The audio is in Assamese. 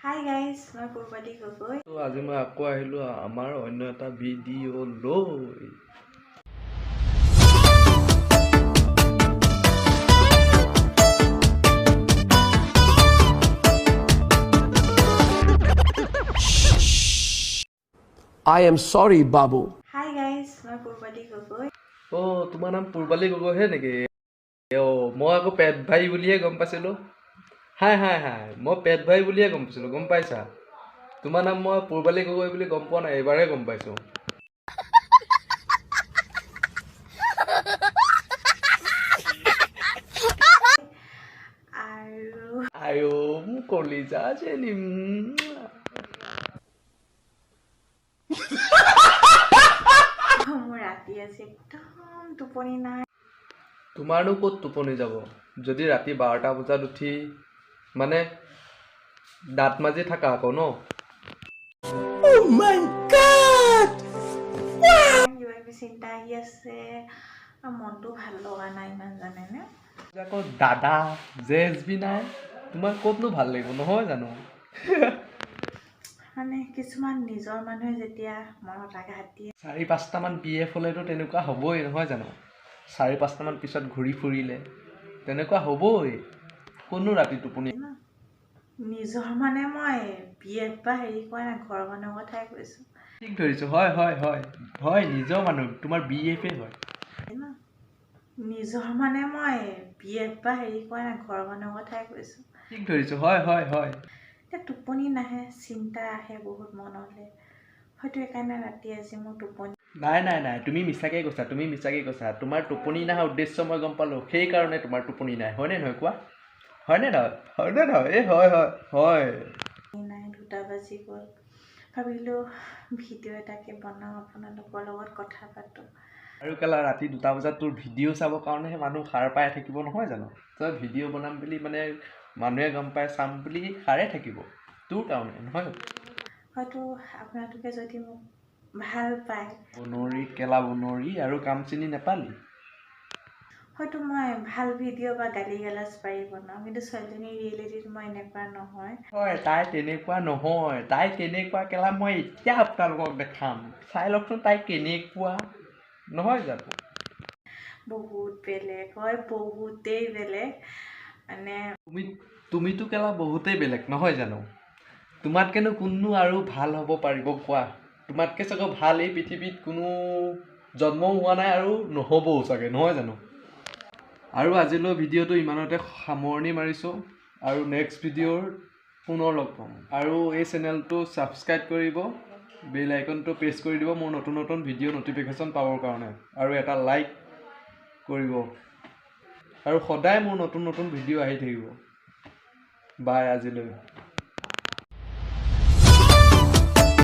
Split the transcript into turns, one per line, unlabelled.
হাই গাইজ, মই পূৰ্বালী গগৈ।
ত' আজি মই আকৌ আহিলোঁ আমাৰ অন্য এটা ভিডিঅ' লৈ।
I am sorry, Babu.
Hi guys, মই পূৰ্বালী গগৈ।
অ' তোমাৰ নাম পূৰ্বালী গগৈহে নেকি? অ' মই আকৌ পেট ভাই বুলিহে গম পাইছিলোঁ। হাই হাই হাই, মই পেট ভাই বুলিহে গম পাইছিলোঁ, গম পাইছা? তোমাৰ নাম মই পূৰ্বালী গগৈ বুলি গম পোৱা নাই, এইবাৰহে গম পাইছোঁ।
আৰু
আইঅ' মোৰ কলিজা যেনি।
মোৰ ৰাতি আজি একদম টোপনি নাই।
তোমাৰনো ক'ত টোপনি যাব, যদি ৰাতি 12টা বজাত উঠি মানে দাঁত মাজি থাকা আকৌ ন?
কিবা কিবি চিন্তা আহি আছে আৰু মনটো ভাল লগা নাই ইমান, জানেনে?
আকৌ দাদা জে এছ বি নাই, তোমাৰ ক'তনো ভাল লাগিব, নহয় জানো?
মানে কিছুমান নিজৰ মানুহে যেতিয়া মনত আঘাত দিয়ে।
4-5টামান বি এফ হ'লেতো তেনেকুৱা হ'বই, নহয় জানো? 4-5টামান পিছত ঘূৰি ফুৰিলে তেনেকুৱা হ'বই। কোনো ৰাতি টোপনি
ন, নিজৰ মানে মই বি এফ বা হেৰি কোৱা নাই, ঘৰৰ মানুহৰ কথাই কৈছোঁ।
ঠিক ধৰিছোঁ, হয় হয় হয় হয়, নিজৰ মানুহ তোমাৰ বি এফেই হয়।
ন, নিজৰ মানে মই বি এফ বা হেৰি কোৱা নাই, ঘৰৰ মানুহৰ কথাই কৈছোঁ।
ঠিক ধৰিছোঁ, হয় হয় হয়।
এতিয়া টোপনি নাহে, চিন্তা আহে বহুত মনলৈ, হয়তো সেইকাৰণে ৰাতি আজি মোৰ টোপনি
নাই নাই নাই, তুমি মিছাকৈ কৈছা, তুমি মিছাকৈ কৈছা। তোমাৰ টোপনি নাহা উদ্দেশ্য মই গম পালোঁ, সেইকাৰণে তোমাৰ টোপনি নাই, হয়নে নহয় কোৱা? হয়নে নহয়? হয়নে নহয়? এই হয় হয় হয়।
নাই, 2টা বাজি গ'ল, ভাবিলোঁ ভিডিঅ' এটাকে বনাওঁ, আপোনালোকৰ লগত কথা পাতোঁ।
আৰু কেলা ৰাতি 2টা বজাত তোৰ ভিডিঅ' চাবৰ কাৰণেহে মানুহ সাৰ পাই থাকিব, নহয় জানো? তই ভিডিঅ' বনাম বুলি মানে মানুহে গম পাই চাম বুলি সাৰে থাকিব তোৰ কাৰণে, নহয় জানো?
হয়তো আপোনালোকে যদি মোক ভাল পায়।
বনৰী কেলা বনৰী, আৰু কাম চিনি নাপালি।
হয়তো মই ভাল ভিডিঅ' বা গালি গালাজ পাৰি বনাওঁ, কিন্তু ছোৱালীজনীৰ ৰিয়েলিটিত মই এনেকুৱা নহয়।
হয়, তাই তেনেকুৱা নহয়, তাই কেনেকুৱা কেলা মই এতিয়া আপোনালোকক দেখাম, চাই লওকচোন তাই কেনেকুৱা, নহয় জানো?
বহুত বেলেগ হয়, বহুতেই বেলেগ মানে।
তুমিতো কেলা বহুতেই বেলেগ, নহয় জানো? তোমাতকেনো কোননো আৰু ভাল হ'ব পাৰিব কোৱা? তোমাতকে চাগে ভাল এই পৃথিৱীত কোনো জন্মও হোৱা নাই আৰু নহ'বও চাগে, নহয় জানো? আৰু আজিলৈ ভিডিঅ'টো ইমানতে সামৰণি মাৰিছোঁ, আৰু নেক্সট ভিডিঅ'ৰ পুনৰ লগ পাম। আৰু এই চেনেলটো ছাবস্ক্ৰাইব কৰিব, বেল আইকনটো প্ৰেছ কৰি দিব মোৰ নতুন নতুন ভিডিঅ' ন'টিফিকেশ্যন পাবৰ কাৰণে, আৰু এটা লাইক কৰিব, আৰু সদায় মোৰ নতুন নতুন ভিডিঅ' আহি থাকিব। বাই আজিলৈ।